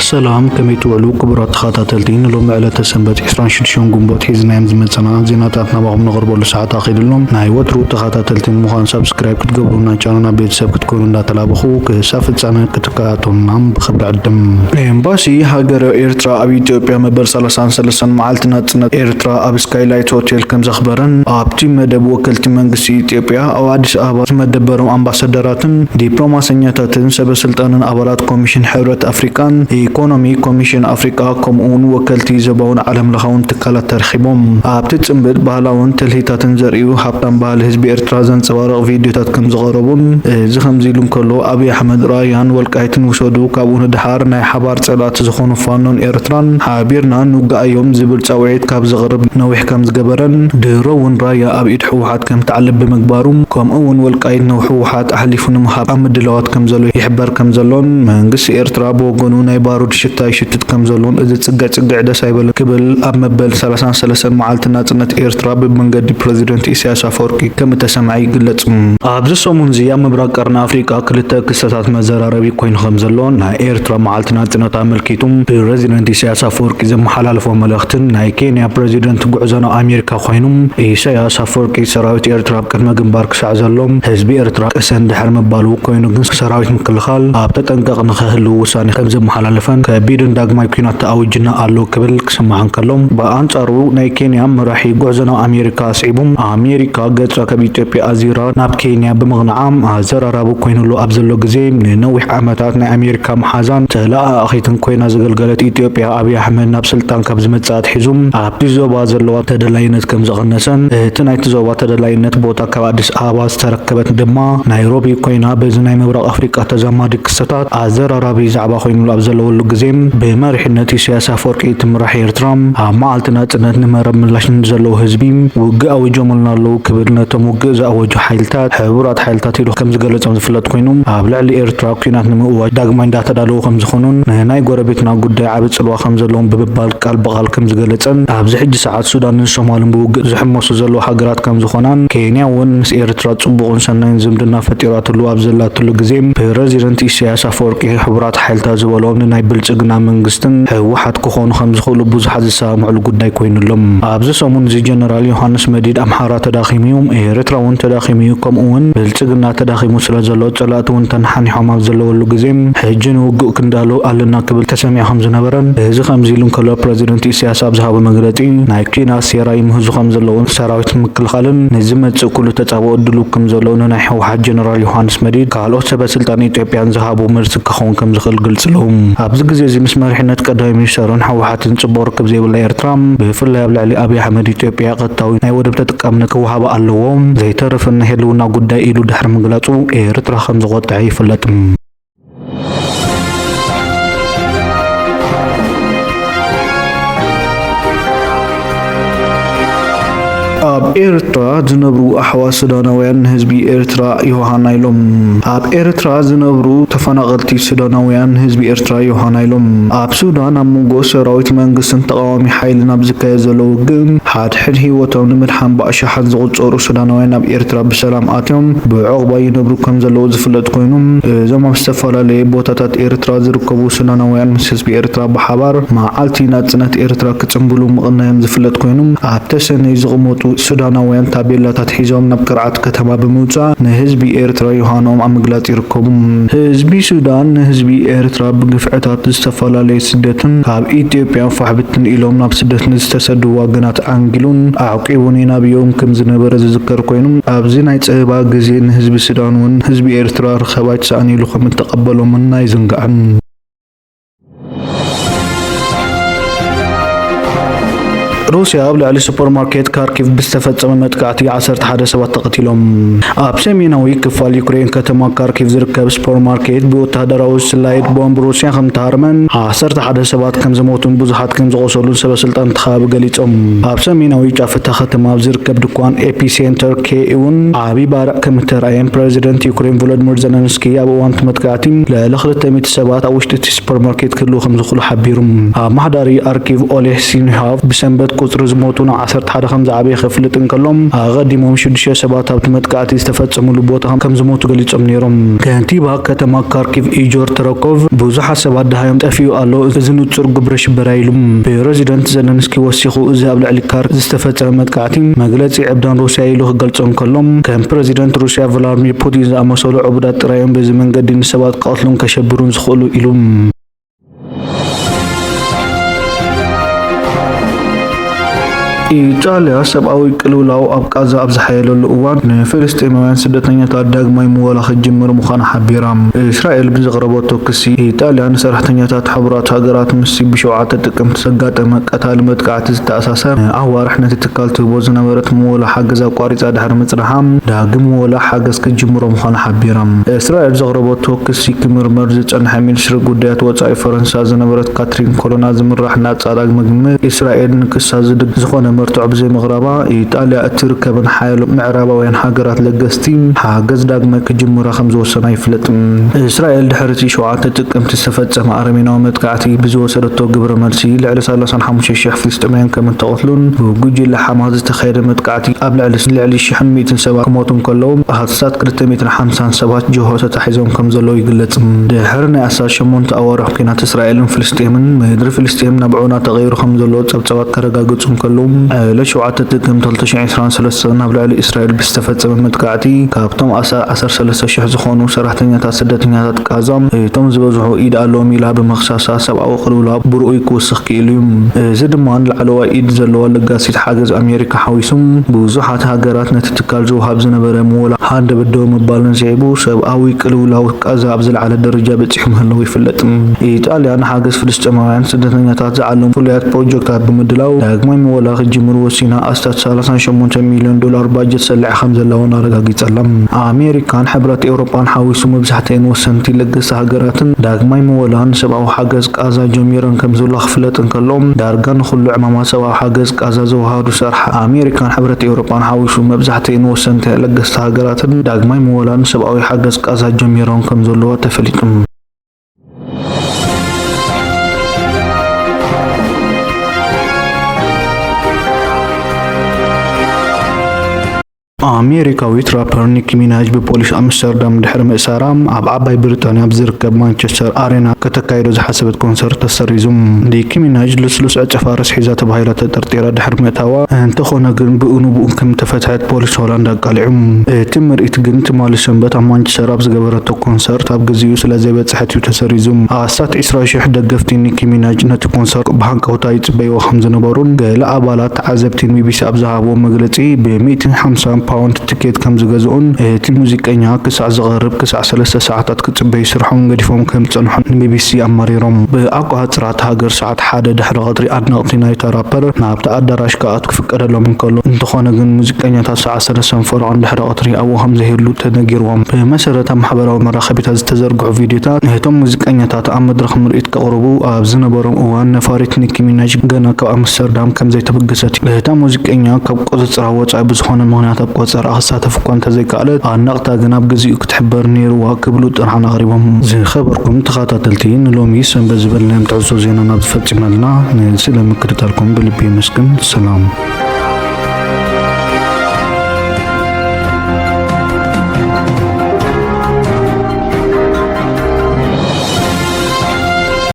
ሰላም፣ ከመይ ትውዕሉ ክቡራት ተኸታተልቲ? ንሎሚ ዕለተ ሰንበት ዕስራን ሽዱሽተን ግንቦት ሒዝናዮም ዝመጸና ዜናታት ናባኹም ነቕርበሉ ሰዓት ኣኺሉ ኣሎ። ናይ ወትሩ ተኸታተልቲ ንምዃን ሳብስክራይብ ክትገብሩና ቻናልና ቤተሰብ ክትኮኑ እንዳተላበኹ ክሳብ ፍጻመ ክትከታተሉና ብኽብሪ ዕድም። ኤምባሲ ሃገረ ኤርትራ ኣብ ኢትዮጵያ መበል ሰላሳን ሰለስተን መዓልቲ ናጽነት ኤርትራ ኣብ ስካይላይት ሆቴል ከም ዘኽበረን ኣብቲ መደብ ወከልቲ መንግስቲ ኢትዮጵያ ኣብ ኣዲስ ኣበባ ዝመደበሮም ኣምባሳደራትን ዲፕሎማሰኛታትን ሰበ ስልጣንን ኣባላት ኮሚሽን ሕብረት ኣፍሪቃን ኢኮኖሚ ኮሚሽን ኣፍሪቃ ከምኡ እውን ወከልቲ ዞባውን ዓለም ለኻውን ትካላት ተረኺቦም። ኣብቲ ጽምብል ባህላውን ትልሂታትን ዘርእዩ ሃብታም ባህሊ ህዝቢ ኤርትራ ዘንጸባርቕ ቪድዮታት ከም ዝቐረቡን እዚ ከምዚ ኢሉ እንከሎ ኣብይ ኣሕመድ ራያን ወልቃይትን ውሰዱ ካብኡ ንድሓር ናይ ሓባር ጸላእቲ ዝኾኑ ፋኖን ኤርትራን ሓቢርና ንውግኣዮም ዝብል ጻውዒት ካብ ዘቕርብ ነዊሕ ከም ዝገበረን ድሮ እውን ራያ ኣብ ኢድ ህወሓት ከም ትዓልብ ብምግባሩ ከምኡ እውን ወልቃይት ንህወሓት ኣሕሊፉ ንምሃብ ኣብ ምድላዋት ከም ዘሎ ይሕበር ከም ዘሎን መንግስቲ ኤርትራ ብወገኑ ናይ ባሩድ ሽታ ይሽትት ከም ዘሎን እዚ ጽግዕ ጽግዕ ደስ ኣይበለን ክብል ኣብ መበል ሰላሳን ሰለስተን መዓልቲ ናጽነት ኤርትራ ብመንገዲ ፕረዚደንት ኢሳያስ ኣፈወርቂ ከም እተሰምዐ ይግለጽ። ኣብዚ ሰሙን እዚ ኣብ ምብራቕ ቀርኒ ኣፍሪቃ ክልተ ክስተታት መዘራረቢ ኮይኑ ከም ዘሎ ናይ ኤርትራ መዓልቲ ናጽነት ኣመልኪቱ ፕረዚደንት ኢሳያስ ኣፈወርቂ ዘመሓላለፎ መልእኽትን ናይ ኬንያ ፕረዚደንት ጉዕዞ ናብ ኣሜሪካ ኮይኑ ኢሳያስ ኣፈወርቂ ሰራዊት ኤርትራ ኣብ ቅድመ ግንባር ክሳዕ ዘሎ ህዝቢ ኤርትራ ቅሰን ድሕሪ ምባሉ ኮይኑ ግን ሰራዊት ምክልኻል ኣብ ተጠንቀቕ ንኽህልው ውሳኔ ከም ዘመሓላለፈን ከቢድን ዳግማይ ኲናት ተኣዊጅና ኣሎ ክብል ክስማዕ እንከሎ ብኣንጻሩ ናይ ኬንያ መራሒ ጉዕዞ ናብ ኣሜሪካ ኣስዒቡ ኣሜሪካ ገጻ ካብ ኢትዮጵያ ኣዚራ ናብ ኬንያ ብምቕንዓ ኣዘራራቢ ኮይኑሉ ኣብ ዘሎ ግዜ ንነዊሕ ዓመታት ናይ ኣሜሪካ መሓዛን ተለኣኣኺትን ኮይና ዘገልገለት ኢትዮጵያ ኣብይ ኣሕመድ ናብ ስልጣን ካብ ዝመጽእ ኣትሒዙ ኣብቲ ዞባ ዘለዋ ተደላይነት ከም ዝቐነሰን እቲ ናይቲ ዞባ ተደላይነት ቦታ ካብ ኣዲስ ኣበባ ዝተረከበት ድማ ናይሮቢ ኮይና በዚ ናይ ምብራቕ ኣፍሪቃ ተዛማዲ ክስተታት ኣዘራራቢ ዛዕባ ኮይኑሉ ኣብ ዘለወሉ ግዜ ብመሪሕነት ኢሳያስ ኣፈወርቂ እትምራሕ ኤርትራ ኣብ መዓልቲ ናጽነት ንመረብ ምላሽ ንዘለዉ ህዝቢ ውግእ ኣዊጆምልና ኣለዉ ክብል ነቶም ውግእ ዝኣወጁ ሓይልታት ሕቡራት ሓይልታት ኢሉ ከም ዝገለጾም ዝፍለጥ ኮይኑ ኣብ ልዕሊ ኤርትራ ኲናት ንምእዋጅ ዳግማይ እንዳተዳለዉ ከም ዝኾኑን ንናይ ጎረቤትና ጉዳይ ዓቢ ጽልዋ ከም ዘለዎም ብምባል ቃል ብቓል ከም ዝገለጸን ኣብዚ ሕጂ ሰዓት ሱዳንን ሶማልን ብውግእ ዝሕመሱ ዘለዉ ሃገራት ከም ዝኾናን ኬንያ እውን ምስ ኤርትራ ጽቡቕን ሰናይን ዝምድና ፈጢራትሉ ኣብ ዘላትሉ ግዜ ፕረዚደንት ኢሳያስ ኣፈወርቂ ሕቡራት ሓይልታት ዝበሎም ንናይ ብልጽግና መንግስትን ህወሓት ክኾኑ ከም ዝኽእሉ ብዙሓት ዝሰማምዕሉ ጉዳይ ኮይኑሎም። ኣብዚ ሰሙን እዚ ጀነራል ዮሃንስ መዲድ ኣምሓራ ተዳኺሙ እዩ፣ ኤርትራ እውን ተዳኺሙ እዩ፣ ከምኡ እውን ብልጽግና ተዳኺሙ ስለ ዘሎ ጸላእቲ እውን ተነሓኒሖም ኣብ ዘለወሉ ግዜ ሕጂ ንውግእ ክንዳሎ ኣለና ክብል ተሰሚዑ ከም ዝነበረን እዚ ከምዚ ኢሉ እንከሎ ፕረዚደንት ኢሳያስ ኣብ ዝሃቦ መግለጺ ናይ ኲናት ሴራ ይምህዙ ከም ዘለውን ሰራዊት ምክልኻልን ንዝመጽእ ኩሉ ተጻብኦ ድሉው ከም ዘሎ ንናይ ህወሓት ጀነራል ዮሃንስ መዲድ ካልኦት ሰበ ስልጣን ኢትዮጵያን ዝሃቦ መልሲ ክኸውን ከም ዝኽእል ግልጺ ኣለዉ። ኣብዚ ግዜ እዚ ምስ መሪሕነት ቀዳማይ ሚኒስተርን ህወሓትን ጽቡቕ ርክብ ዘይብላ ኤርትራ ብፍላይ ኣብ ልዕሊ ኣብይ ኣሕመድ ኢትዮጵያ ቀጥታዊ ናይ ወደብ ተጠቃምነት ክወሃባ ኣለዎ ዘይተርፍን ናይ ህልውና ጉዳይ ኢሉ ድሕሪ ምግላጹ ኤርትራ ከም ዝቖጥዐ ይፍለጥ። ኣብ ኤርትራ ዝነብሩ ኣሕዋት ሱዳናውያን ንህዝቢ ኤርትራ ዮሃና ኢሎም። ኣብ ኤርትራ ዝነብሩ ተፈናቐልቲ ሱዳናውያን ንህዝቢ ኤርትራ ዮሃና ኢሎም። ኣብ ሱዳን ኣብ መንጎ ሰራዊት መንግስትን ተቓዋሚ ሓይልን ኣብ ዝካየድ ዘሎ ውግእ ሓድሕድ ህይወቶም ንምድሓን ብኣሽሓት ዝቑጸሩ ሱዳናውያን ናብ ኤርትራ ብሰላም ኣትዮም ብዕቑባ ይነብሩ ከም ዘለዉ ዝፍለጥ ኮይኑ እዞም ኣብ ዝተፈላለየ ቦታታት ኤርትራ ዝርከቡ ሱዳናውያን ምስ ህዝቢ ኤርትራ ብሓባር መዓልቲ ናጽነት ኤርትራ ክጽንብሉ ምቕናዮም ዝፍለጥ ኮይኑ ኣብ ተሰነይ ዝቕመጡ ሱዳናውያን ታቤላታት ሒዞም ናብ ቅርዓት ከተማ ብምውጻእ ንህዝቢ ኤርትራ ዮሃኖም ኣብ ምግላጽ ይርከቡ። ህዝቢ ሱዳን ንህዝቢ ኤርትራ ብግፍዕታት ዝተፈላለየ ስደትን ካብ ኢትዮጵያ ፋሕብትን ኢሎም ናብ ስደት ንዝተሰዱ ዋገናት ኣንጊሉን ኣዕቂቡን የናብዮም ከም ዝነበረ ዝዝከር ኮይኑ ኣብዚ ናይ ጸበባ ግዜ ንህዝቢ ሱዳን እውን ህዝቢ ኤርትራ ርኸባ ኣይትሰኣን ኢሉ ከም እተቐበሎምን ኣይዝንጋዕን። ሩስያ ኣብ ልዕሊ ሱፐርማርኬት ካርኪቭ ብዝተፈጸመ መጥቃዕቲ ዓሰርተ ሓደ ሰባት ተቐቲሎም። ኣብ ሰሜናዊ ክፋል ዩክሬን ከተማ ካርኪቭ ዝርከብ ሱፐርማርኬት ብወተሃደራዊ ስላይድ ቦምብ ሩስያ ከም ተሃርመን ዓሰርተ ሓደ ሰባት ከም ዝሞቱን ብዙሓት ከም ዝቖሰሉን ሰበ ስልጣን እቲ ከባቢ ገሊጾም። ኣብ ሰሜናዊ ጫፍ እታ ከተማ ኣብ ዝርከብ ድኳን ኤፒሴንተር ኬ እውን ዓቢ ባርዕ ከም እተራእየን ፕረዚደንት ዩክሬን ቮሎዲሚር ዘለንስኪ ኣብ እዋን እቲ መጥቃዕቲ ልዕሊ ክልተ ሚእቲ ሰባት ኣብ ውሽጢ እቲ ሱፐርማርኬት ክህልዉ ከም ዝኽእሉ ሓቢሩ። ኣመሓዳሪ ኣርኪቭ ኦሌህ ሲኒሃቭ ብሰንበት ቁጽሪ ዝሞቱ ናብ ዓሰርተ ሓደ ከም ዝዓበየ ከፍልጥ እንከሎ፣ ኣቐዲሞም ሽዱሽተ ሰባት ኣብቲ መጥቃዕቲ ዝተፈጸመሉ ቦታ ከም ዝሞቱ ገሊጾም ነይሮም። ከንቲባ ከተማ ካርኪቭ ኢጆር ተረኮቭ፣ ብዙሓት ሰባት ደሃዮም ጠፊኡ ኣሎ፣ እዚ ንጹር ግብረ ሽበራ ኢሉ። ፕረዚደንት ዘለንስኪ ወሲኹ፣ እዚ ኣብ ልዕሊ ካር ዝተፈጸመ መጥቃዕቲ መግለጺ ዕብዳን ሩስያ ኢሉ ክገልጾ እንከሎ፣ ከም ፕረዚደንት ሩስያ ቭላድሚር ፑቲን ዝኣመሰሉ ዕቡዳት ጥራይ እዮም በዚ መንገዲ ንሰባት ክቐትሉን ከሸብሩን ዝኽእሉ ኢሉ። ኢጣልያ ሰብኣዊ ቅልውላው ኣብ ቃዛ ኣብ ዝሓየለሉ እዋን፣ ንፍልስጤማውያን ስደተኛታት ዳግማይ ምወላ ክትጅምር ምዃና ሓቢራ። እስራኤል ብዘቕረበቶ ክሲ፣ ኢጣልያ ንሰራሕተኛታት ሕቡራት ሃገራት ምስቲ ብሸውዓተ ጥቅምቲ ዘጋጠመ ቀታሊ መጥቃዕቲ ዝተኣሳሰር፣ ንኣዋርሕ ነቲ ትካል ትህቦ ዝነበረት ምወላ ሓገዝ ኣቋሪጻ ድሕሪ ምጽናሓ፣ ዳግም ምወላ ሓገዝ ክትጅምሮ ምዃና ሓቢራ። እስራኤል ዘቕረበቶ ክሲ ክምርመር ዝጸንሐ ሚኒስትሪ ጉዳያት ወጻኢ ፈረንሳ ዝነበረት ካትሪን ኮሎና ዝምራሕ ናጻ ዳግመ ግምት፣ እስራኤል ንክሳ ዝድግ ዝኾነ መርትዖ ብዘይምቕራባ፣ ኢጣልያ እትርከበን ሓያሎ ምዕራባውያን ሃገራት ለገስቲ ሓገዝ ዳግመ ክጅምራ ከም ዝወሰና ይፍለጥ። እስራኤል ድሕሪ እቲ ሸውዓተ ጥቅምቲ ዝተፈጸመ ኣረሜናዊ መጥቃዕቲ ብዝወሰደቶ ግብረ መልሲ፣ ልዕሊ ሰላሳን ሓሙሽተ ሽሕ ፍልስጤማውያን ከም እተቐትሉን፣ ብጉጅለ ሓማስ ዝተኻየደ መጥቃዕቲ ኣብ ልዕሊ፣ ልዕሊ ሽሕን ሚእትን ሰባት ክሞቱ እንከለዉ፣ ኣሃዛት ክልተ ሚእትን ሓምሳን ሰባት ጅሆ ተታሒዞም ከም ዘለዉ ይግለጽ። ድሕሪ ናይ ኣስታት ሸሞንተ ኣዋርሕ ኲናት እስራኤልን ፍልስጤምን፣ ምድሪ ፍልስጤም ናብ ዑና ተቐይሩ ከም ዘሎ ጸብጻባት ከረጋግጹ እንከለዉ፣ ዕለት ሸውዓተ ጥቅምቲ ክልተ ሽሕን ዕስራን ሰለስተን ኣብ ልዕሊ እስራኤል ብዝተፈጸመ መጥቃዕቲ፣ ካብቶም ኣስታት ዓሰርተ ሰለስተ ሽሕ ዝኾኑ ሰራሕተኛታት ስደተኛታት ቃዛ፣ እቶም ዝበዝሑ ኢድ ኣለዎም ኢላ ብምኽሳሳ፣ ሰብኣዊ ቅልውላው ብርኡይ ክውስኽ ክኢሉ እዩ። እዚ ድማ ንላዕለዋይ ኢድ ዘለዋ ለጋሲት ሓገዝ ኣሜሪካ ሓዊሱ፣ ብዙሓት ሃገራት ነቲ ትካል ዝወሃብ ዝነበረ ምወላ ሃንደበት ደው ምባለን ስዒቡ፣ ሰብኣዊ ቅልውላው ቃዛ ኣብ ዝለዓለ ደረጃ በጺሑ ምህላዉ ይፍለጥ። ኢጣልያ ንሓገዝ ፍልስጤማውያን ስደተኛታት ዝዓለሙ ፍሉያት ፕሮጀክታት ብምድላው፣ ዳግማይ ምወላ ክትጅምር ወሲና፣ ኣስታት ሰላሳን ሸሞንተ ሚልዮን ዶላር ባጀት ሰሊዓ ከም ዘላ እውን ኣረጋጊጻ ኣላ። ኣሜሪካን ሕብረት ኤውሮጳን ሓዊሱ መብዛሕትአን ወሰንቲ ለገስቲ ሃገራትን ዳግማይ ምወላ ንሰብኣዊ ሓገዝ ቃዛ ጀሚረን ከም ዘለዋ ክፍለጥ እንከሎ፣ ዳርጋ ንኹሉ ዕማማት ሰብኣዊ ሓገዝ ቃዛ ዘወሃዱ ሰርሓ ኣሜሪካን ሕብረት ኤውሮጳን ሓዊሱ መብዛሕትአን ወሰንቲ ለገስቲ ሃገራትን ዳግማይ ምወላ ንሰብኣዊ ሓገዝ ቃዛ ጀሚሮም ከም ዘለዋ ተፈሊጡ። ኣሜሪካዊት ራፐር ኒኪ ሚናጅ ብፖሊስ ኣምስተርዳም ድሕሪ ምእሳራ፣ ኣብ ዓባይ ብሪጣንያ ኣብ ዝርከብ ማንቸስተር ኣሬና ከተካይዶ ዝሓሰበት ኮንሰርት ተሰሪዙ። ኒኪ ሚናጅ ልስሉስ ዕጸ ፋርስ ሒዛ ተባሂላ ተጠርጢራ ድሕሪ ምእታዋ፣ እንተኾነ ግን ብኡ ንብኡ ከም ተፈትሐት ፖሊስ ሆላንድ ኣቃሊዑ። እቲ ምርኢት ግን ትማሊ ሰንበት ኣብ ማንቸስተር ኣብ ዝገበረቶ ኮንሰርት ኣብ ግዚኡ ስለ ዘይበጽሐት እዩ ተሰሪዙ። ኣስታት ዕስራ ሽሕ ደገፍቲ ኒኪ ሚናጅ ነቲ ኮንሰርት ብሃንቀውታ ይጽበይዎ ከም ዝነበሩን፣ ገለ ኣባላት ተዓዘብቲ ንቢቢሲ ኣብ ዝሃብዎ መግለጺ፣ ብ ሚእትን ሓምሳን ፓውንድ ትኬት ከም ዝገዝኡን፣ እቲ ሙዚቀኛ ክሳዕ ዝቐርብ ክሳዕ ሰለስተ ሰዓታት ክጽበዩ ስርሖም ገዲፎም ከም ዝጸንሑን ንቢቢሲ ኣማሪሮም። ብኣቆጻጽራ እታ ሃገር ሰዓት ሓደ ድሕሪ ቀትሪ ኣድነቕቲ ናይታ ራፐር ናብቲ ኣዳራሽ ክኣትዉ ክፍቀደሎም እንከሎ፣ እንተኾነ ግን ሙዚቀኛታት ሰዓት ሰለስተን ፈረቓን ድሕሪ ቀትሪ ኣብኡ ከም ዘይህሉ ተነጊርዎም። ብመሰረት ኣብ ማሕበራዊ መራኸቢታት ዝተዘርግሑ ቪድዮታት፣ እቶም ሙዚቀኛታት ኣብ መድረኽ ምርኢት ከቕርቡ ኣብ ዝነበሮም እዋን፣ ነፋሪት ኒኪ ሚናጅ ገና ካብ ኣምስተርዳም ከም ዘይተበገሰት እዩ። እታ ሙዚቀኛ ካብ ቁጽጽራ ወጻኢ ብዝኾነ ምኽንያት ኣብ ቆጸራ ክሳተፍ እኳ እንተዘይከኣለት፣ ኣድነቕታ ግን ኣብ ግዚኡ ክትሕበር ነይርዋ ክብሉ ጥርዓን ኣቕሪቦም። ዝኸበርኩም ተኸታተልቲ፣ ንሎሚ ሰንበት ዝበልናዮም ትሕዝቶ ዜና ናብ ዝፈጺምና ኣለና። ንስለ ምክትታልኩም ብልቢ የመስግን። ሰላም።